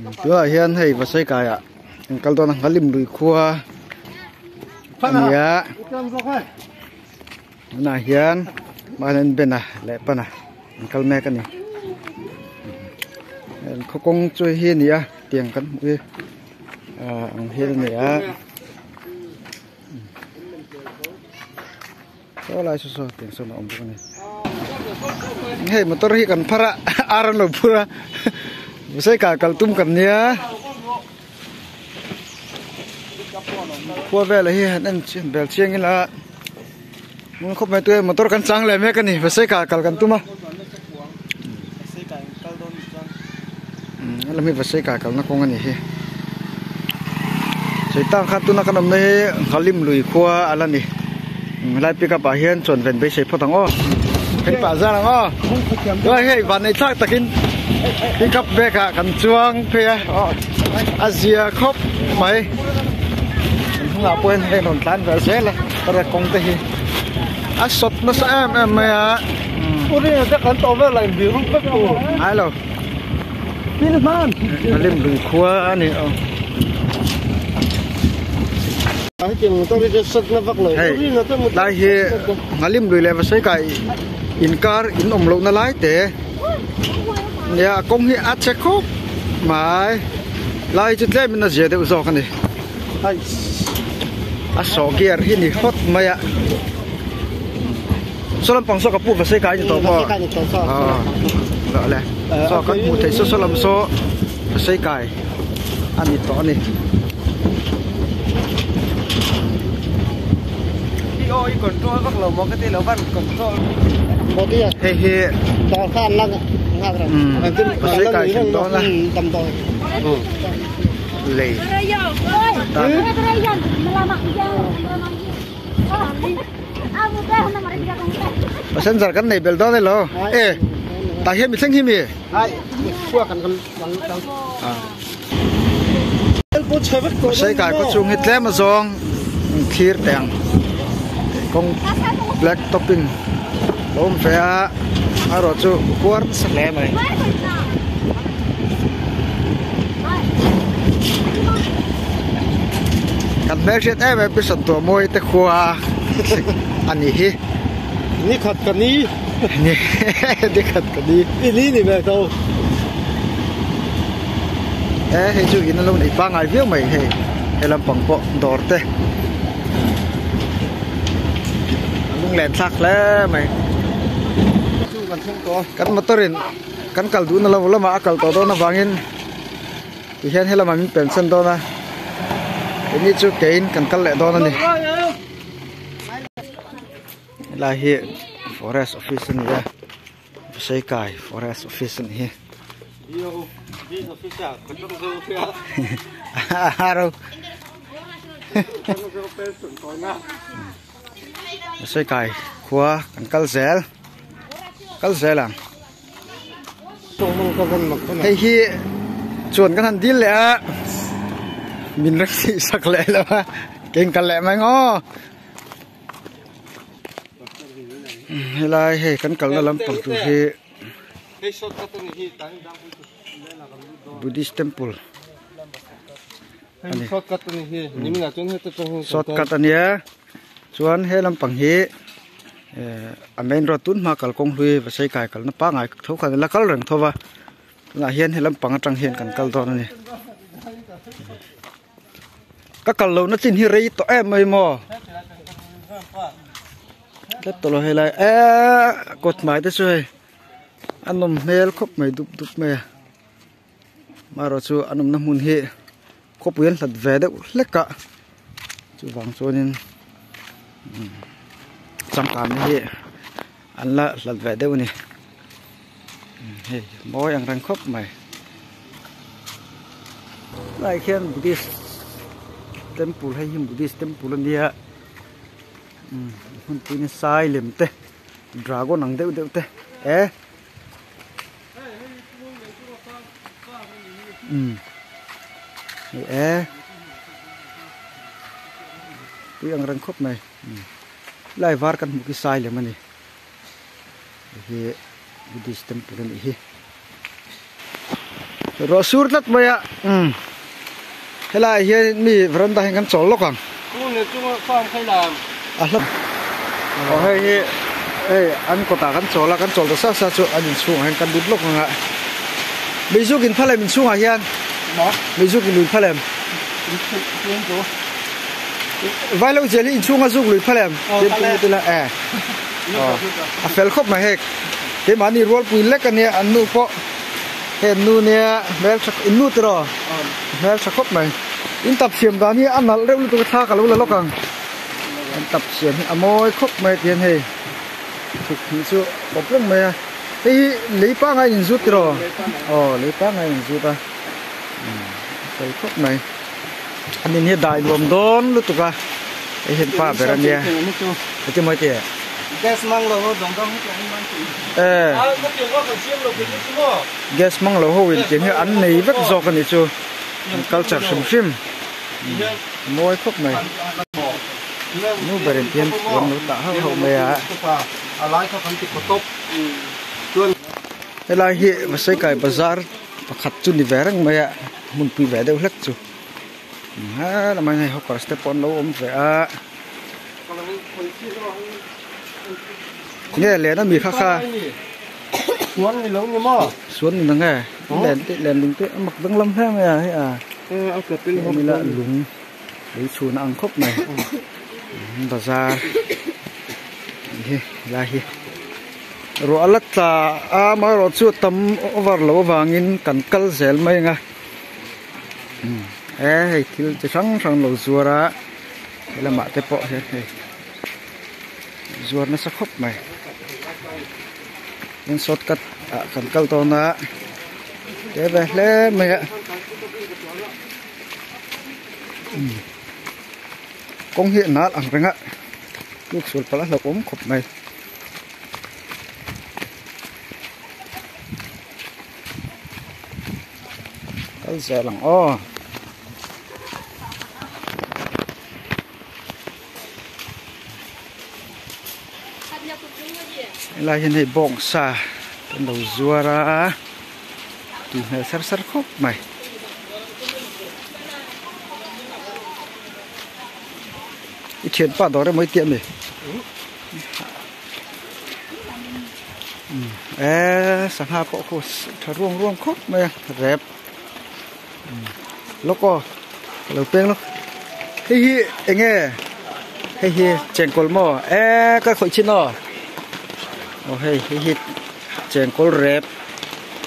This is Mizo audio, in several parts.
Tunah hian hei Vasai kaiah an kal dawn a Nghalim lui khua a ni a tunah hian mahni an ben a leh pan a an kal mek a ni khaw kawng chu hi a ni a tiang kan hmuh hi ah ang hian a ni a. Saw lai saw saw tiang sawn a awm bawk a ni hei motor hi kan phar a ar an lo phur a Vawsai kal tum kan nia khua velah hi han en bel chiang ila ngun khawp mai tui motor kan chang leh mek a ni Vawsai kal kan tum a helam hi Vawsai kalna kawng a ni hi Saitang kha tuna kan awmna hi Nghalim lui khua a la ni helai pick up ah hian chuan ven beisei phawt ang aw hei pah zar ang aw chuan hei vanneih thlak takin pick up bag ah kan chuang phei a a zia khawp mai kan hnungah pawh hian hei rawn tlan ve zel a tara kawng te hi a sawt nasa em em mai a. Ngailo. Lim lui khua a ni aw. Hei lai hi Nghalim lui leh Vasai kai inkar in awm lohna lai te nia kawng hi a che khawp mai lai chu tlem in a zia deuh zawk a ni a sawh gear hi ni hawt mai a. Saw lampang saw ka pu va sei kai ni tawh maw? Aw le saw kan hmuh theih saw saw lam saw va sei kai a ni tawh a ni. I aw i control vak lo maw ka ti lo van control. Hei hi va sei kai thleng dawn a lei tan. Passenger kan nei bel dawn elo e tah hian mi thleng hi mi Pasai kai khaw chhung hi tlem azawng thlir teh ang kawng black topping a awm ve a erawh chu kuar nasa hle mai. Kan hmelhriat em em Bishop Tuahmawi te khua a ni hi. Ni khat ka ni. Ni khat ka ni. I ni ni ve tho. E hei chu in a lo nei pangai viau mai hei he lampang pawh dawr te a lunglen thlak hle mai. Kan motor in kan kal duhna lo lamah a kal tawh dawn avangin tihian helamah min pensan dawn a keini chu kein kan kal leh dawn a ni helai hi forest office a ni a Seikai forest office a ni hi Seikai khua kan kal zel kal zel ang. Hei hi chuan kan han dil leh a min rek thih sak leh lo a keng kal leh mai ngaw helai hei kan kalna lampang tur hi Buddhist temple ani shortcut ania chuan he lampang hi. A main road tun hma kalkawng hlui va sei kai kalna pangai tho khan la kal reng tho va tunah hian he lampang atang hian kan kal dawn a ni ka kal lohna chin hi rei tawh em mai maw tlat tawh lo helai eee kawt hmai te chu hei a nawm hmel khawp mai dup dup mai a marawh chu a nawmna hmun hi. Khawpui an hlat ve deuh hlek a chuvang chuanin changkanna hi an la hlat ve deuh a ni hei mawi ang reng khawp mai lai khian buddhist temple hei hi buddhist temple a nia hmunpui ni sai lem te dragon ang deuh deuh te eh. Umm ni e tui ang reng khawp mai lai var kan hmuh khi sai lem a ni hei hi buddhist temple a nih hi. Ruah sur tlat mai a umm helaiah hian mi veranda hian kan chawl lawk ang. A hla aw hei hi hei an kawtah kan chawl a kan chawl ta sa sa chu an inchhungah hian kan lut lawk ang a meizuk in phalem inchhungah hian meizuk in lui phalem vailo zel hi inchhunga zuk lui phalem e a fel khawp mai hei keimahni rualpui lek ania an nu pawh. He nu nia hmel tha in nu tiraw hmel tha khawp mai in tap siam dan hi a nalh reuh lutuk a thla ka lo la lawk ang an tap siam hi a mawi khawp mai tihian hei thuk hnih chu kawp reng mai a hei hi lei pangai in zut tiraw aw lei pangai in zut a a fel khawp mai an in hi dai nuam dawn lutuk a hei hian pa ber ania heti mawi tih Gas mang lo ho dawng dawng hi an man tih. Eh. Gas mang lo ho in tiang hi an nei vek zawk a nih chu. An culture hrim hrim. Mawi khawp mai. Nu berin tiang puan lo tah hauh hauh mai a. Helai hi Vasaikai bazar pakhat chu ni ve reng mai a. Hmunpui ve deuh hlek chu. Helamah hian hei hawkers te pawh an lo awm ve a. Nge len a mi kha kha Suan ni lo ni maw Suan ni nge len te len lung te a mak danglam hle mai a hei a hemi la lung lei chhun a ang khawp mai bazar hi helai hi ruah a la tla a amaherawh chu a tam over loh avangin kan kal zel mai ang a he hei thil chi hrang hrang lo zuar a. He lamah te pawh hian hei zuar nasa khawp mai tin shortcut ah kan kal dawn a te ve hle mai a kawng hi a nal ang reng a tluk sual palh a hlauhawm khawp mai. Kal zel ang aw. Helai hian hei bawngsa an lo zuar a tui hmel sar sar khawp mai. I thianpa dawr emaw i ti ami? Eee sangha pawh khu tha ruang ruang khawp mai a rep lawk aw ka lo peng lawk hei hi eng nge hei hi chengkawl maw eee ka khawih chin aw aw hei hei hi chengkawl rep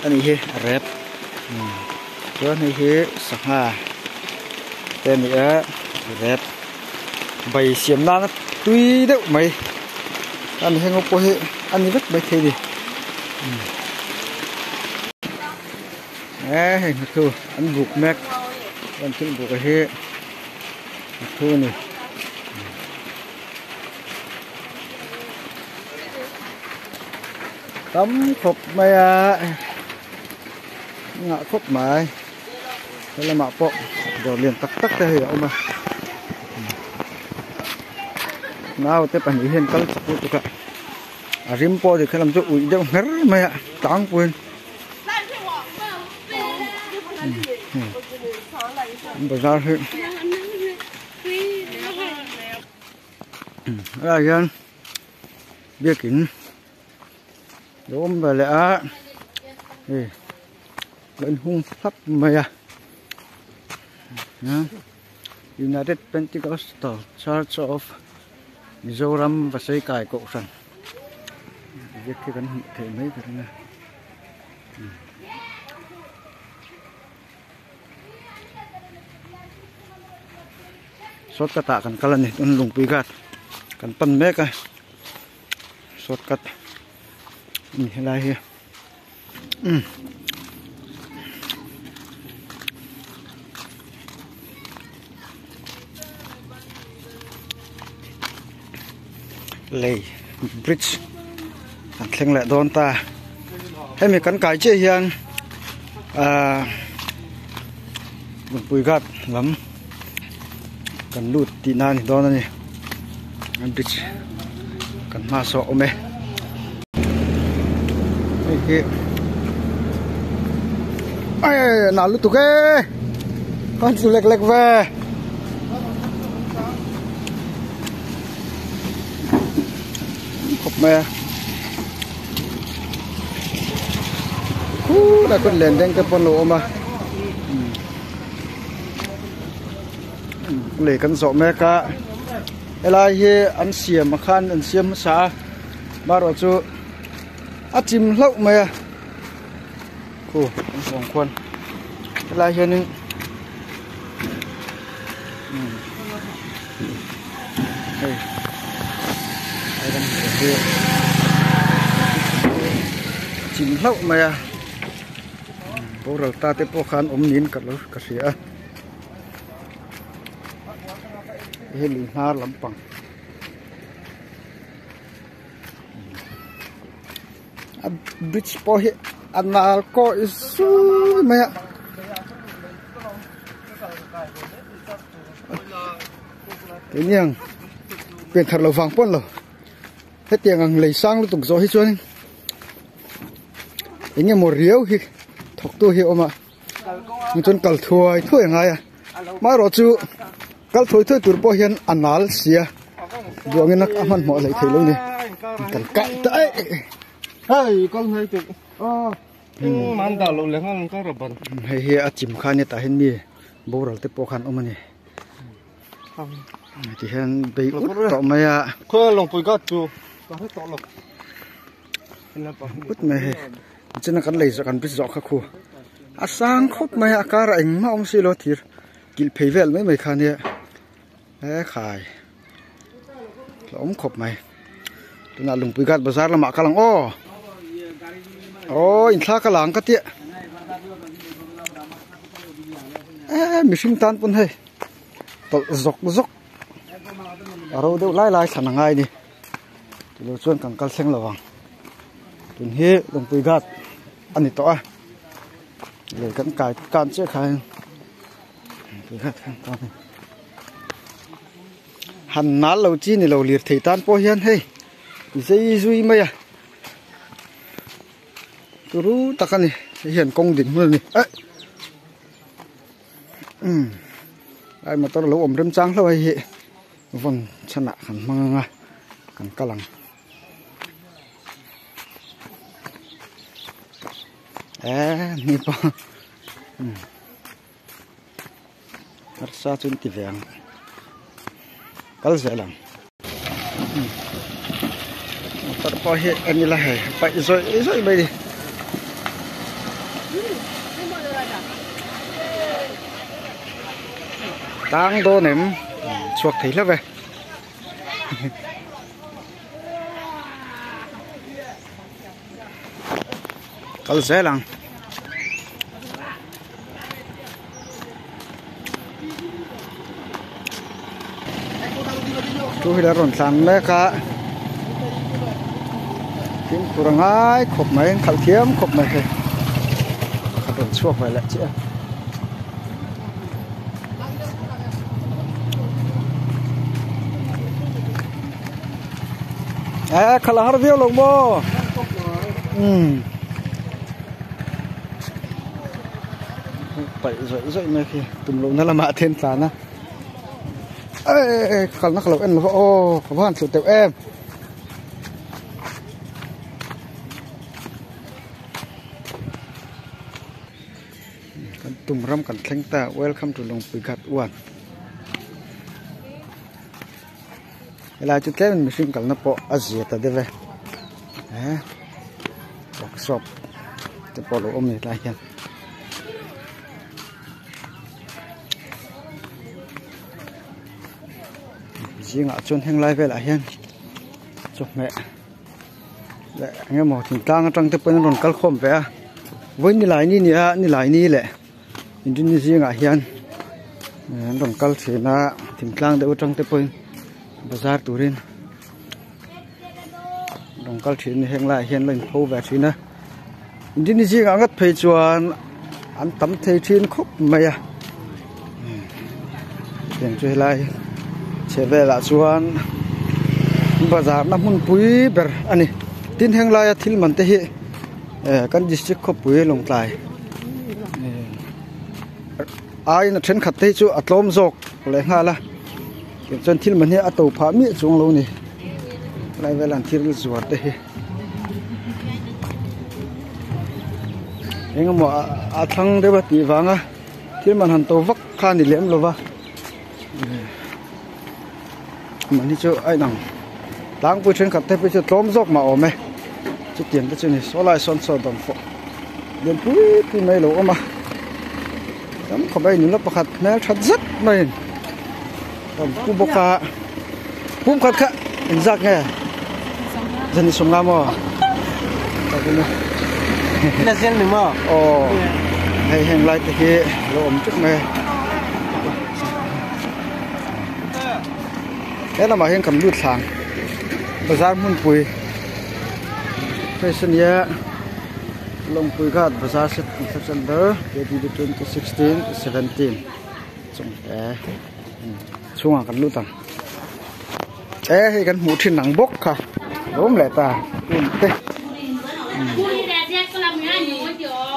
a nih hi a rep chuan hei hi sangha te a ni a rep. Bai siam nana tui deuh mai a ni heng pawh hi a ni vek maithei a ni e hei hna thu an buk mek an thil buk a hi hna thu a ni. Tam khawp mai a ngah khawp mai. He lamah pawh dawr lian tak tak te hei a awm a naute pahnih hian kal chak lutuk a a rim pawh ti khelam chu uih deuh hmer mai a tlangpuiin bazar hi helaiah hian biakin lo awm ve leh a hei. Lo inhung thlap mai a United Pentecostal Church of Mizoram Vaseikai Kohhran ziak khi kan hmuh theih mai ka ring a shortcut ah kan kal a ni tun lungpui ghat kan pan mek a shortcut a ni helai hi. Lei bridge an thleng leh dawn ta hemi kan kai chiah hian ahh lungpui ghat lam kan lut tih na a ni dawn a ni bridge kan hma saw a awm e hei hi Ai nal lutuk e kan chu lek lek ve khawp mai a khulai kawt len deng te pawh an lo awm a lei kan zawh mek a helai hi an siam a khan an siam hmasa a marawh chu a chim hlauh mai a khu an huang khuan helai hianin hei a chim hlauh mai a boral ta te pawh khan awm niin ka lo ka hria a hei lui hnar lampang. A bridge pawh hi a nal kawi zui mai a keini ang pian thar lo vang pawh an lo hetiang ang lei sang lutuk zawh hi chuanin eng emaw riau hi thawk tu hi a awm a chuan kal thuai thuai a ngai a maherawh chu kal thuai thuai tur pawh hian a nal si a duangin a hmanhmawh hleih theih lo a ni kan kai ta eih hei kal hnai teh man dah loh leh nghal ka rawn ban hei hi a chim kha ania tah hian mi boral te pawh khan awm a ni ti hian bei ut tawh mai a khawi lawngpui ka chu ka hre tawh lo ut mai hei china kan lei zawh kan bridge zawh kha khu a sang khawp mai a a karah engmah awm silo a thir kilh phei vel mai mai kha ania he khai a awm khawp mai tunah lungpui ghat bazar lamah kal ang aw aw inthlak a lang ka tia eh mihring tan pawn hei tawlh zawk zawk a ro deuh lai lai thlan a ngai a ni. Tilo chuan kan kal thleng lo ang tun hi lungpui ghat a ni tawh a lei kan kai tan chiah kha in lungpui ghat kha an ni han nal lo chi ni lo lirthei tan pawh hian hei zei zui mai a turu tak a ni hei hian kawng din hmun a ni eh umm lai motor lo awm remchang hlauh a hei hi. Vawn chhanah kan hmang ang a kan kal ang eh ni pawh umm harsa chu an ti ve ang kal zel ang umm motor pawh hi en ila hei paih zawih zawih mai a ni. Tang dawn em chhuak thei hlauh e kal zel ang two wheeler rawn tlan mek a fimkhur a ngai khawp mai khalh thiam khawp mai hei a rawn chhuak ve leh chiah a. Eh khalh a har viau lo maw umm paih zawih zawih mai khi tum lohna lamah a then tlan a eh kalna ka lo en lova aw ka va han tluh teuh em. Kan tum ram kan thleng ta welcome to Lungpui Ghat 1 helai chu tlem in mihring kalna pawh a zia ta deuh e eh workshop te pawh a lo awm a ni tlai hian. Zingah chuan heng lai velah hian chawhmeh leh eng emaw thingtlang atang te pawhin an rawn kal khawm ve a vawi nilai ni nia nilai ni leh inrinni zingah hian an rawn kal thin a thingtlang deuh atang te pawhin bazar turin an rawn kal thin a ni heng laiah hian an lo inpho ve thin a inrinni zingah ngat phei chuan an tam thei thin khawp mai a tiang chu helai chheh velah chuan bazar na hmun pui ber a ni tin heng laia thil man te hi eh kan district khawpui lawngtlai. Aiin a thenkhat te hi chu a tlawm zawk leh nghal a tichuan thil mahni a to phah miah chuang lo a ni helai velah an thil zuar te hi eng emaw a thlang deuh a tih vanga thil man han to vak kha a ni lem lo va mahni chu a inang tlangpui thenkhat te phei chu tlawm zawk mah a awm e chutiang te chu a ni saw lai sawn saw dawm fawh lian pui pui mai a lo awm a tam khawp a inula pakhat hmel that zet maiin a pu bawk a pum khat kha engzat nge zan i sawm nga maw aw hei heng lai te hi a lo awm teuh mai a he lamah hian kan lut thlang bazar hmunpui place a nia Lawngpui ghat bazar set center K_D_B 2016 17 chung te chhungah kan lut ang e hei kan hmuh thin ang bawk kha lo awm leh ta un te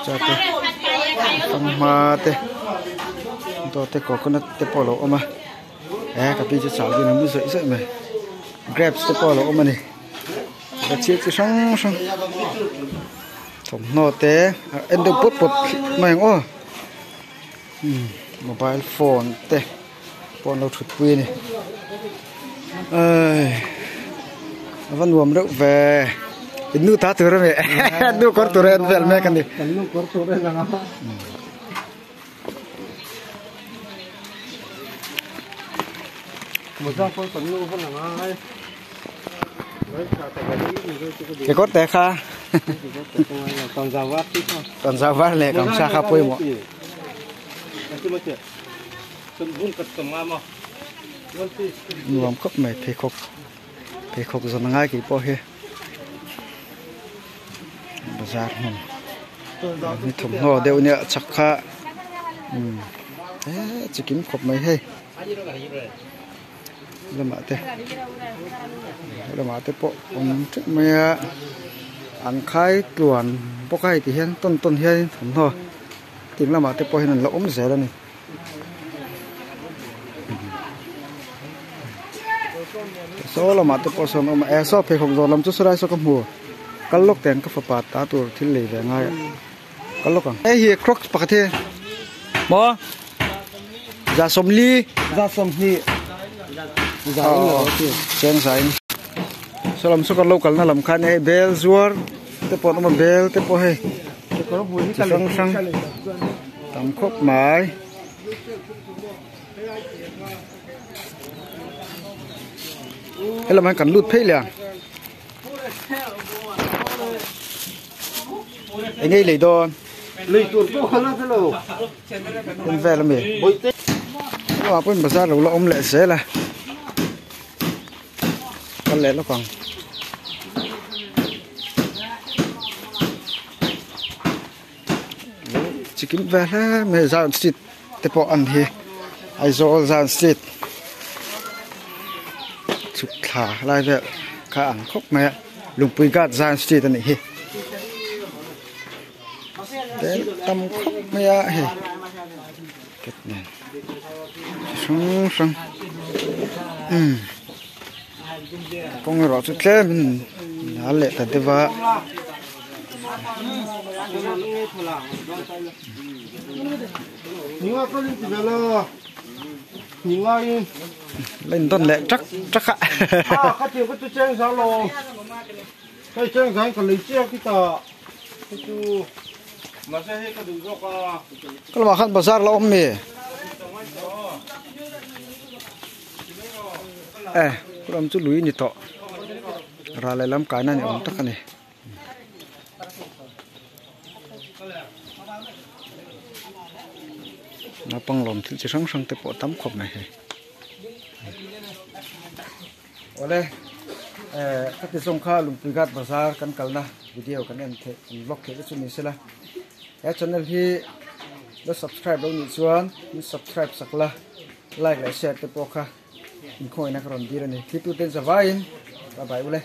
chate fanghma te dawt te coconut te pawh a lo awm a e ka pi chu chau deuhin a mu zawih zawih mai grapes te pawh a lo awm a ni. A chil chi hrang hrang thawmhnaw te a en deuh pawt pawt mai ang aw mobile phone te pawh an lo thut pui a ni ai a va nuam reuh ve in nu ta tur a mi nu kawr tur a en vel mek a ni. Kekawr te kha tawnzau var leh kamsa kha pawimawh nuam khawp mai pheikhawk pheikhawk zawn a ngai kei pawh hi bazar hmun ni thawmhnaw deuh nia chak kha umm eee chikim khawp mai hei lamah te lamah te pawh awm teuh mai a an khai tluan bawk a hei ti hian tawn tawn hian thawmhnaw ting lamah te pawh hian an la awm zel a ni. Saw lamah te pawh sawn a awm a eh saw pheikhawk zawh lam chu saw lai saw ka hmu kal lawk teh ang ka fapa ta tur thil lei ve ngai a kal lawk ang hei hi crocs pakhat hi maw za sawmli za sawmhnih za in lo ti cheng za in saw lam saw kan lo kalna lam khan hei bel zuar te pawh an awm a bel te pawh hei chi hrang hrang tam khawp mai. Helamah hian kan lut phei leh ang eng nge i lei dawn en vel ami helamah pawhin bazar lo la awm leh zel a kal leh lawk ang. Chikim ve hle mai Zion street te pawh an hi Aizawl Zion street chhuk thla lai vel kha ang khawp mai a Lungpui ghat Zion street a nih hi tel tam khawp mai a hei ket nen chi hrang hrang umm kawng erawh chu tlem in a leh ta deuh a. Lên don leh trak trak a ka lamah khan bazar la awm mi e lam chu lui ni tawh ral lehlam kaina ni awm tak a ni. Naupang lawm thil chi hrang hrang te pawh tam khawp mai hei awle eh ka ti zawng kha lungpui ghat bazar kan kalna video kan en theih kan vlog theih te chu ni sela he channel hi la subscribe lo nih chuan min subscribe sak la like leh share te pawh kha inkhawina ka rawn dir a ni thli tuten zavaiin bye bye ule.